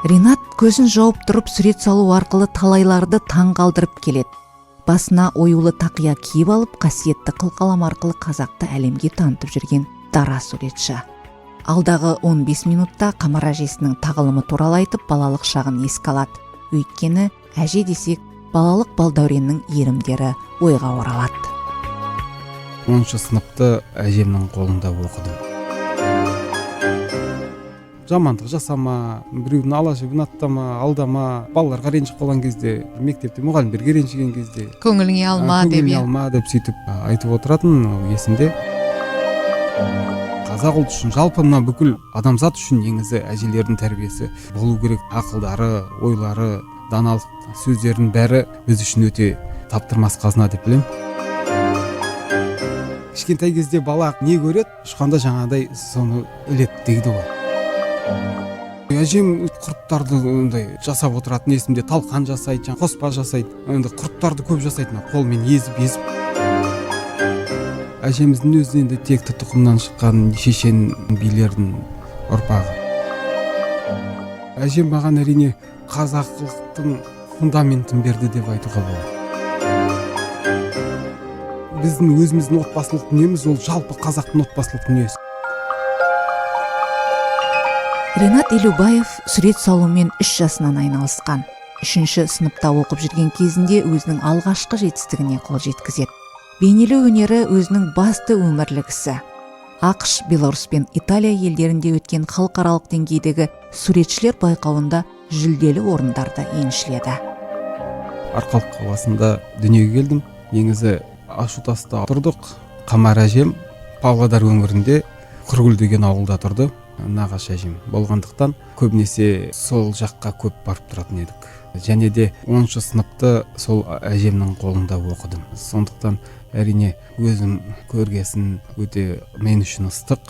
Ринат көзін жауып тұрып сурет салу арқылы талайларды таң қалдырып келеді. Басына оюлы тақия киіп алып, қасиетті қылқалам арқылы қазақты әлемге танытып жүрген дара суретші. Алдағы 15 минутта Қамар әжесінің тағылымы туралы айтып, балалық шағын еске алады. Өйткені әже десек, балалық балдәуреннің иірімдері ойға оралады. 10 сыныпты әжемнің қолында оқыдым. Жамандық жасама, біреудің ала жібін аттама, алдама, балаларға ренжіп қалған кезде, мектепте мұғалімдерге ренжіген кезде көңіліңе алма деп, көңіліңе иә. алма деп сөйтіп айтып отыратын, ол есімде. Қазақ ұлты үшін, жалпы мына бүкіл адамзат үшін негізі әжелердің тәрбиесі болу керек. Ақылдары, ойлары, даналық сөздерінің бәрі біз үшін өте таптырмас қазына деп білемін. Кішкентай кезде бала не көреді, ұшқанда жаңағыдай соны іледі дейді ғой. Әжем құрттарды андай жасап отыратын, есімде, талқан жасайды, жаңа қоспа жасайды. Енді құрттарды көп жасайды, мына қолмен езіп езіп. Әжеміздің өзі енді текті тұқымнан шыққан шешен билердің ұрпағы. Әжем маған, әрине, қазақылықтың фундаментін берді деп айтуға болады. Біздің өзіміздің отбасылық дүниеміз ол жалпы қазақтың отбасылық дүниесі. Ринат Елубаев сурет салумен 3 жасынан айналысқан. Үшінші сыныпта оқып жүрген кезінде өзінің алғашқы жетістігіне қол жеткізеді. Бейнелеу өнері өзінің басты өмірлік ісі. АҚШ, Беларусь пен Италия елдерінде өткен халықаралық деңгейдегі суретшілер байқауында жүлделі орындарды еншіледі. Арқалық қаласында дүниеге келдім. Негізі Ашутаста тұрдық. Қамар әжем Павлодар өңірінде Құргүл деген ауылда тұрды. Нағашы әжем болғандықтан, көбінесе сол жаққа көп барып тұратын едік. Және де 10 сыныпты сол әжемнің қолында оқыдым. Сондықтан, әрине, өзім көргесін өте мен үшін ыстық.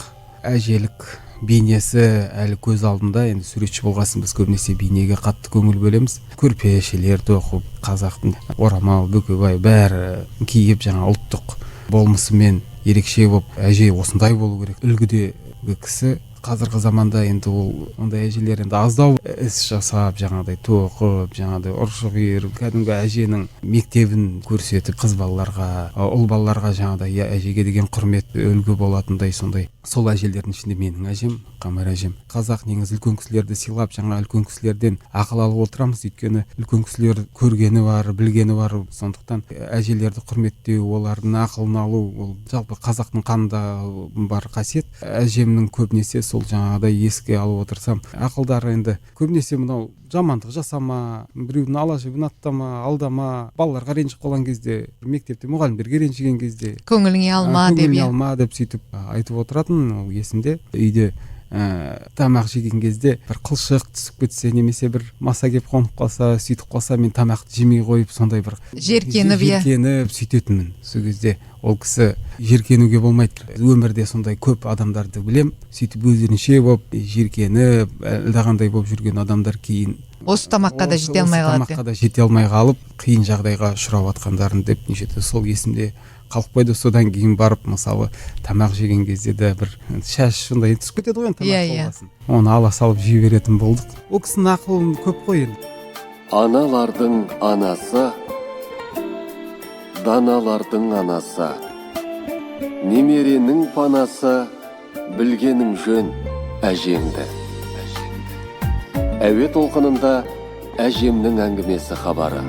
Әжелік бейнесі әлі көз алдымда. Енді суретші болғасын, біз көбінесе бейнеге қатты көңіл бөлеміз. Көрпешелер тоқып, қазақтың орамал, бөкебай бәрі киіп, жаңа ұлттық болмысымен ерекше болып, әже осындай болу керек үлгідегі кісі. Қазіргі заманда енді ол ондай әжелер енді аздау. Іс жасап, жаңағыдай тоқып, жаңағыдай ұршық иіріп, кәдімгі әженің мектебін көрсетіп, қыз балаларға, ұл балаларға жаңағыдай, иә, әжеге деген құрмет үлгі болатындай сондай. Сол әжелердің ішінде менің әжем, Қамар әжем. Қазақ негізі үлкен кісілерді сыйлап, жаңа үлкен кісілерден ақыл алып отырамыз, өйткені үлкен кісілер көргені бар, білгені бар. Сондықтан әжелерді құрметтеу, олардың ақылын алу ол жалпы қазақтың қанында бар қасиет. Әжемнің көбінесе сол жаңағыдай еске алып отырсам, ақылдары енді көбінесе мынау: жамандық жасама, біреудің ала жібін аттама, алдама, балаларға ренжіп қалған кезде, мектепте мұғалімдерге ренжіген кезде көңіліңе алма деп, көңіліңе иә. алма деп сөйтіп айтып отыратын. Ол есімде. Үйде тамақ жеген кезде бір қылшық түсіп кетсе немесе бір маса келіп қонып қалса, сөйтіп қалса, мен тамақты жемей қойып, сондай бір жеркеніп, иә. Жеркеніп сөйтетінмін. Сол кезде ол кісі: «Жеркенуге болмайды өмірде». Сондай көп адамдарды білем, сөйтіп өздерінше болып, жеркеніп, әлдеқандай болып жүрген адамдар кейін осы тамаққа да жете алмай осы қалады. тамаққа да жете алмай қалып, қиын жағдайға ұшырап жатқандарын деп неше сол есімде қалып қойды. Содан кейін барып, мысалы, тамақ жеген кезде де бір шаш сондай түсіп кетеді ғой енді тамақ Иә, иә. болғасын, оны ала салып жей беретін болдық. Ол кісінің ақылы көп қой енді. Аналардың анасы, даналардың анасы, немеренің панасы, білгенің жөн әжеңді. Әуе толқынында «Әжемнің әңгімесі» хабары.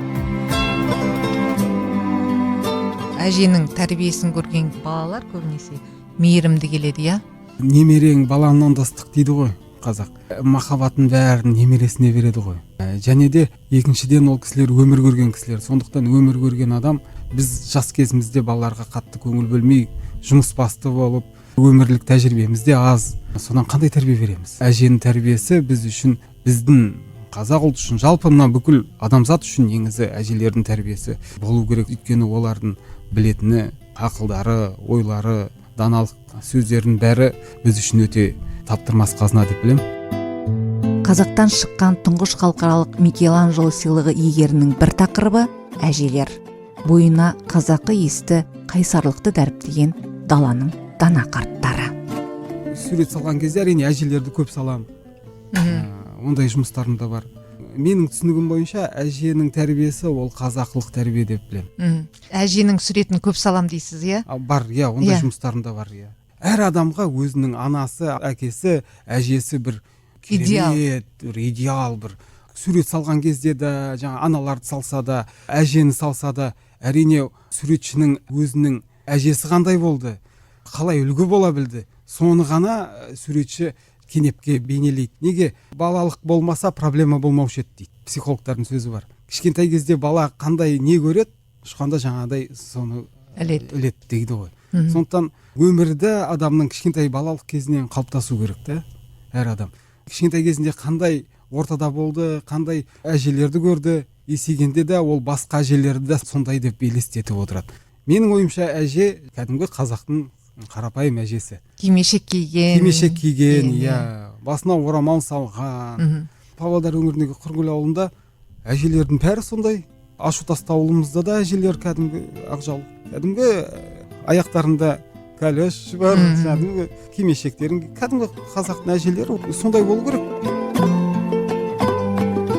Әженің тәрбиесін көрген балалар көбінесе мейірімді келеді, иә. Немерең балаңнан да ыстық дейді ғой қазақ. Махаббатын бәрін немересіне береді ғой. Және де екіншіден, ол кісілер өмір көрген кісілер. Сондықтан өмір көрген адам, біз жас кезімізде балаларға қатты көңіл бөлмей, жұмыс басты болып, өмірлік тәжірибеміз де аз, содан қандай тәрбие береміз? Әженің тәрбиесі біз үшін, біздің қазақ ұлты үшін, жалпы мына бүкіл адамзат үшін негізі әжелердің тәрбиесі болу керек. Өйткені олардың білетіні, ақылдары, ойлары, даналық сөздерінің бәрі біз үшін өте таптырмас қазына деп білемін. Қазақтан шыққан тұңғыш халықаралық Микеланджело сыйлығы иегерінің бір тақырыбы – әжелер. Бойына қазақы есті қайсарлықты дәріптеген даланың дана қарттары. Сурет салған кезде, әрине, әжелерді көп саламын. Ондай жұмыстарым да бар. Менің түсінігім бойынша, әженің тәрбиесі ол қазақылық тәрбие деп білемін. Әженің суретін көп салам дейсіз, иә? Бар, иә, ондай жұмыстарым да бар, иә. Әр адамға өзінің анасы, әкесі, әжесі бір Идеал. керемет, бір идеал. Бір сурет салған кезде де, жаңа аналарды салса да, әжені салса да, әрине, суретшінің өзінің әжесі қандай болды, қалай үлгі бола білді, соны ғана суретші кенепке бейнелейді. Неге балалық болмаса, проблема болмаушы еді дейді, психологтардың сөзі бар. Кішкентай кезде бала қандай не көреді, ұшқанда жаңағыдай соны Іледі. іледі дейді ғой. Сондықтан өмірді адамның кішкентай балалық кезінен қалыптасу керек та. Әр адам кішкентай кезінде қандай ортада болды, қандай әжелерді көрді, есейгенде де ол басқа әжелерді де сондай деп елестетіп отырады. Менің ойымша, әже кәдімгі қазақтың қарапайым әжесі. Кимешек киген. Кимешек киген. Киген. Иә, басына орамал салған. Павлодар өңіріндегі Құргүл ауылында әжелердің бәрі сондай. Ашутасты ауылымызда да әжелер кәдімгі ақжал, кәдімгі аяқтарында кәлөш бар, кәдімгі кимешектерін, кәдімгі қазақтың әжелері сондай болу керек.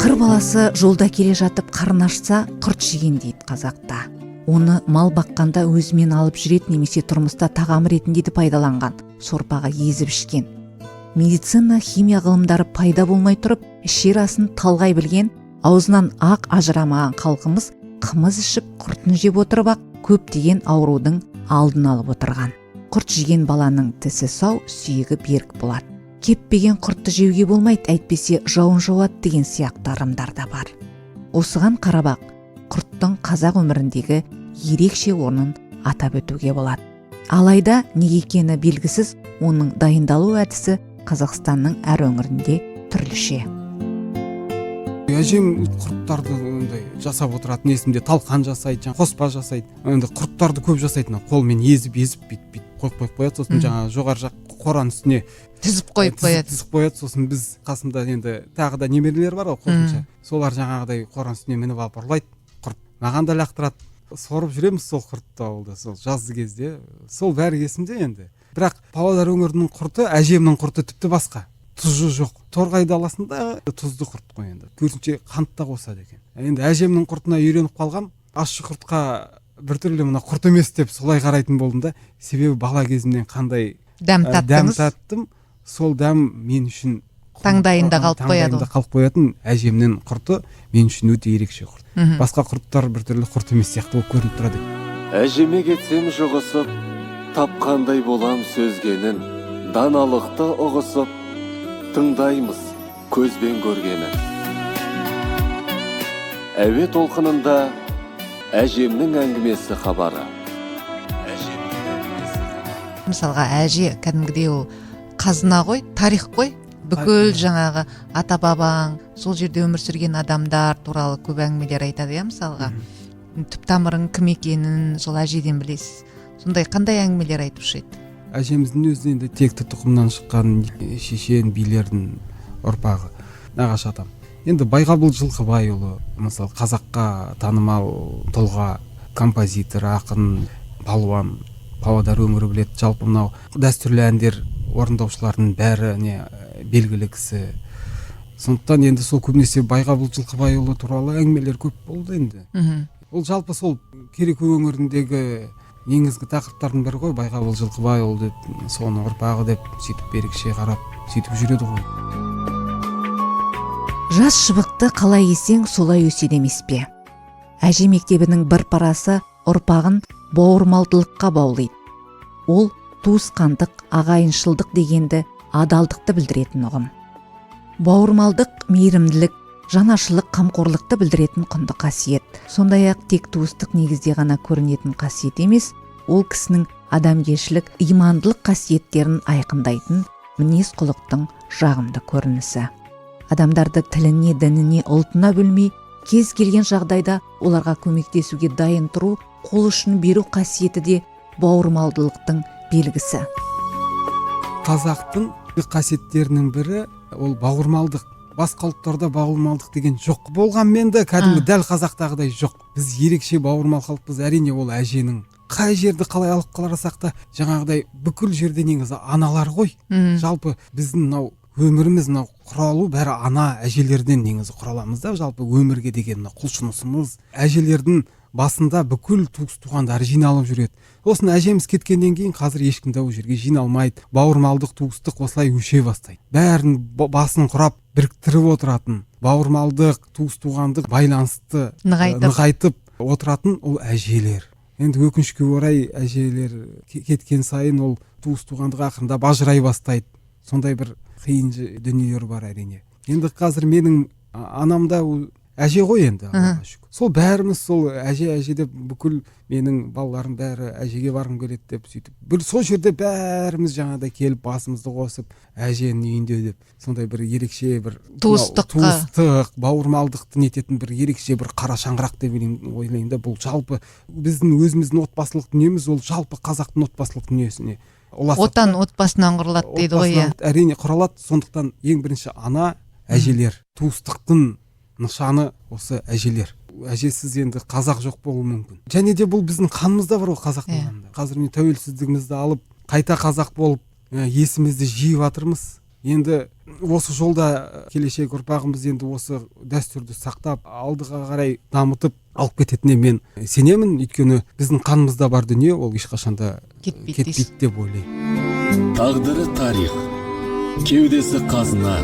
Қыр баласы жолда келе жатып қарны ашса, құрт жеген дейді қазақта. Оны мал баққанда өзімен алып жүреді немесе тұрмыста тағам ретінде де пайдаланған, сорпаға езіп ішкен. Медицина, химия ғылымдары пайда болмай тұрып, ішер асын талғай білген, аузынан ақ ажырамаған халқымыз қымыз ішіп, құртын жеп отырып ақ көптеген аурудың алдын алып отырған. Құрт жеген баланың тісі сау, сүйегі берік болады. Кеппеген құртты жеуге болмайды, әйтпесе жауын жауады деген сияқты ырымдар да бар. Осыған қарап ақ құрттың қазақ өміріндегі ерекше орнын атап өтуге болады. Алайда неге екені белгісіз, оның дайындалу әдісі Қазақстанның әр өңірінде түрліше. Әжем құрттарды ондай жасап отыратын есімде. Талқан жасайды, жаңа қоспа жасайды. Енді құрттарды көп жасайды, мына қолмен езіп езіп, бүйтіп бүйтіп қойып қойып қояды. Сосын жаңағы жоғары жақ қораның үстіне тізіп қойып қояды. Тізіп қояды. Сосын біз, қасымда енді тағы да немерелер бар ғой қосымша, солар жаңағыдай қораның үстіне мініп алып ұрлайды құрт, маған да лақтырады. Сорып жүреміз сол құртты ауылда сол жазғы кезде. Сол бәрі есімде енді. Бірақ Павлодар өңірінің құрты, әжемнің құрты тіпті басқа, тұзы жоқ. Торғай даласында тұзды құрт қой енді, керісінше қант та қосады екен. Енді әжемнің құртына үйреніп қалғам, ащы құртқа біртүрлі мына құрт емес деп солай қарайтын болдым да. Себебі бала кезімнен қандай дәм дәм таттыңыз, таттым, сол дәм мен үшін таңдайында қалып қояды. Таңдайымда қалып қоятын. Әжемнің құрты мен үшін өте ерекше құрт. Басқа құрттар біртүрлі құрт емес сияқты болып көрініп тұрады. Әжеме кетсем жұғысып, тапқандай болам сөзгенін, даналықты ұғысып, тыңдаймыз көзбен көргенін. Әуе толқынында әжемнің әңгімесі хабары. Әжемнің әңгімесі хабары. Мысалға, әже кәдімгідей ол қазына ғой, тарих қой. Бүкіл жаңағы ата бабаң, сол жерде өмір сүрген адамдар туралы көп әңгімелер айтады, иә. Мысалға, түп тамырың кім екенін сол әжеден білесіз. Сондай қандай әңгімелер айтушы еді? Әжеміздің өзі енді текті тұқымнан шыққан шешен билердің ұрпағы, нағашы атам. Енді Байғабыл Жылқыбайұлы, мысалы, қазаққа танымал тұлға, композитор, ақын, палуан. Павлодар өңірі біледі. Жалпы мынау дәстүрлі әндер орындаушылардың бәріне белгілі кісі. Сондықтан енді сол көбінесе Байғабыл Жылқыбайұлы туралы әңгімелер көп болды енді. Ол жалпы сол Кереку өңіріндегі негізгі тақырыптардың бірі ғой, Байғабыл Жылқыбайұлы деп, соның ұрпағы деп, сөйтіп ерекше қарап, сөйтіп жүреді ғой. Жас шыбықты қалай есең, солай өседі емес пе? Әже мектебінің бір парасы ұрпағын бауырмалдылыққа баулиды. Ол туысқандық, ағайыншылдық дегенді, адалдықты білдіретін ұғым. Бауырмалдық мейірімділік, жанашырлық, қамқорлықты білдіретін құнды қасиет. Сондай ақ тек туыстық негізде ғана көрінетін қасиет емес, ол кісінің адамгершілік, имандылық қасиеттерін айқындайтын мінез құлықтың жағымды көрінісі. Адамдарды тіліне, дініне, ұлтына бөлмей, кез келген жағдайда оларға көмектесуге дайын тұру, қол ұшын беру қасиеті де бауырмалдылықтың белгісі. Қазақтың қасиеттерінің бірі ол бауырмалдық. Басқа ұлттарда бауырмалдық деген жоқ болғанмен де, кәдімгі дәл қазақтағыдай жоқ. Біз ерекше бауырмал халықпыз. Әрине, ол әженің, қай жерді қалай алып қарасақ та, жаңағыдай бүкіл жерде негізі аналар ғой. Жалпы біздің мынау өміріміз, мынау Құралу бәрі ана әжелерден негізі құраламыз да. Жалпы өмірге деген мына құлшынысымыз, әжелердің басында бүкіл туыс туғандары жиналып жүреді. Сосын әжеміз кеткеннен кейін қазір ешкім де ол жерге жиналмайды. Бауырмалдық, туыстық осылай өше бастайды. Бәрін басын құрап біріктіріп отыратын, бауырмалдық, туыс туғандық байланысты Нығайтып. Нығайтып отыратын ол әжелер. Енді өкінішке орай, әжелер кеткен сайын ол туыс туғандық ақырындап ажырай бастайды. Сондай бір қиын дүниелер бар, әрине. Енді қазір менің анам да ол әже ғой енді, Аллаға шүкір. Сол бәріміз сол әже, әже деп, бүкіл менің балаларым бәрі әжеге барғым келеді деп, сөйтіп бір сол жерде бәріміз жаңағыдай келіп басымызды қосып әженің үйінде деп, сондай бір ерекше бір Туыстыққа. туыстық, бауырмалдықты нететін бір ерекше бір қара шаңырақ деп ойлаймын да. Бұл жалпы біздің өзіміздің отбасылық дүниеміз, ол жалпы қазақтың отбасылық дүниесіне ұласады. Отан отбасынан құрылады дейді ғой, иә. Отбасынан, әрине, құралады. Сондықтан ең бірінші ана, әжелер, туыстықтың нышаны осы әжелер. Әжесіз енді қазақ жоқ болуы мүмкін. Және де бұл біздің қанымызда бар ғой, қазақтың қанында. Қазір міне тәуелсіздігімізді алып, қайта қазақ болып, есімізді жиып жатырмыз. Енді осы жолда келешек ұрпағымыз енді осы дәстүрді сақтап, алдыға қарай дамытып алып кететініне мен сенемін. Өйткені біздің қанымызда бар дүние, ол ешқашан да кетпейді кетпейді дейсіз. деп ойлаймын. Тағдыры тарих, кеудесі қазына,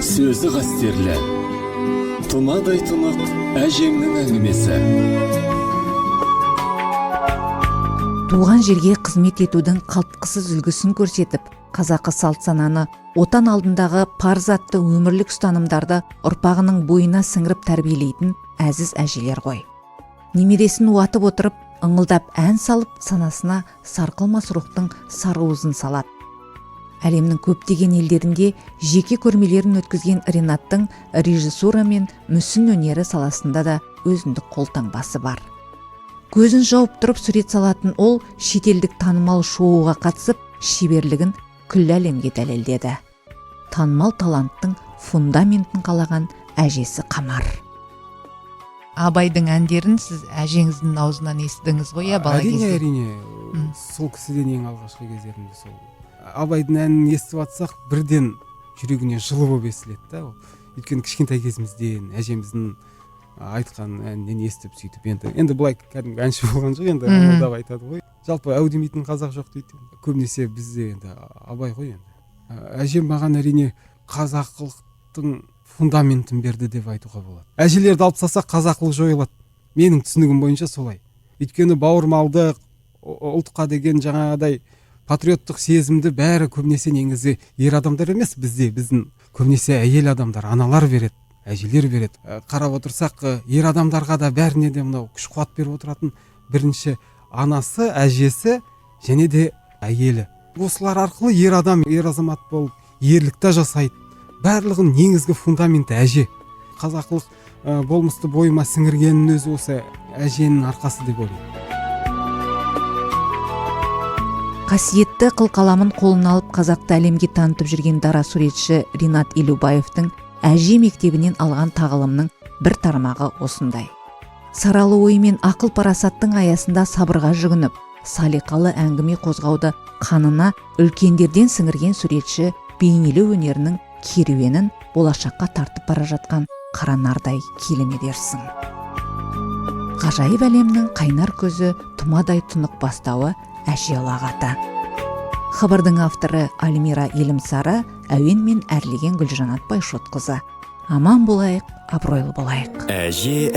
сөзі қастерлі, тұмадай тұнық әжемнің әңгімесі. Туған жерге қызмет етудің қалтқысыз үлгісін көрсетіп, қазақы салт сананы, отан алдындағы парыз атты өмірлік ұстанымдарды ұрпағының бойына сіңіріп тәрбиелейтін әзіз әжелер ғой. Немересін уатып отырып, ыңылдап ән салып, санасына сарқылмас рухтың сарыуызын салады. Әлемнің көптеген елдерінде жеке көрмелерін өткізген Ринаттың режиссура мен мүсін өнері саласында да өзіндік қолтаңбасы бар. Көзін жауып тұрып сурет салатын ол шетелдік танымал шоуға қатысып, шеберлігін күллі әлемге дәлелдеді. Танымал таланттың фундаментін қалаған әжесі Қамар. Абайдың әндерін сіз әжеңіздің аузынан естідіңіз ғой, иә, бала Әрине. кезде? Әрине. Сол кісіден ең алғашқы кездерімде сол Абайдың әнін естіп жатсақ, бірден жүрегіне жылы болып естіледі да ол. Өйткені кішкентай кезімізден әжеміздің айтқан әнінен естіп, сөйтіп енді былай кәдімгі әнші болған жоқ енді, ыңылдап айтады ғой. Жалпы әу демейтін қазақ жоқ дейді көбінесе бізде, енді Абай ғой енді. Әжем маған, әрине, қазақылықтың фундаментін берді деп айтуға болады. Әжелерді алып тастасақ, қазақылық жойылады, менің түсінігім бойынша солай. Өйткені бауырмалдық, ұлтқа деген жаңағыдай патриоттық сезімді бәрі көбінесе негізі ер адамдар емес, бізде біздің көбінесе әйел адамдар, аналар береді, әжелер береді. Қарап отырсақ, ер адамдарға да, бәріне де мынау күш қуат беріп отыратын бірінші анасы, әжесі және де әйелі. Осылар арқылы ер адам ер азамат болып ерлікті жасайды. Барлығының негізгі фундаменті әже. Қазақылық болмысты бойыма сіңіргеннің өзі осы әженің арқасы деп ойлаймын. Қасиетті қылқаламын қолына алып, қазақты әлемге танытып жүрген дара суретші Ринат Елубаевтың әже мектебінен алған тағылымның бір тармағы осындай. Саралы ой мен ақыл парасаттың аясында сабырға жүгініп, салиқалы әңгіме қозғауды қанына үлкендерден сіңірген суретші бейнелеу өнерінің керуенін болашаққа тартып бара жатқан қара нардай киелі дерсің. Ғажайып әлемнің қайнар көзі, тұмадай тұнық бастауы әже ұлағаты. Хабардың авторы Альмира Елімсары, әуенмен әрлеген Гүлжанат Байшотқызы. Аман болайық, абыройлы болайық. Әже.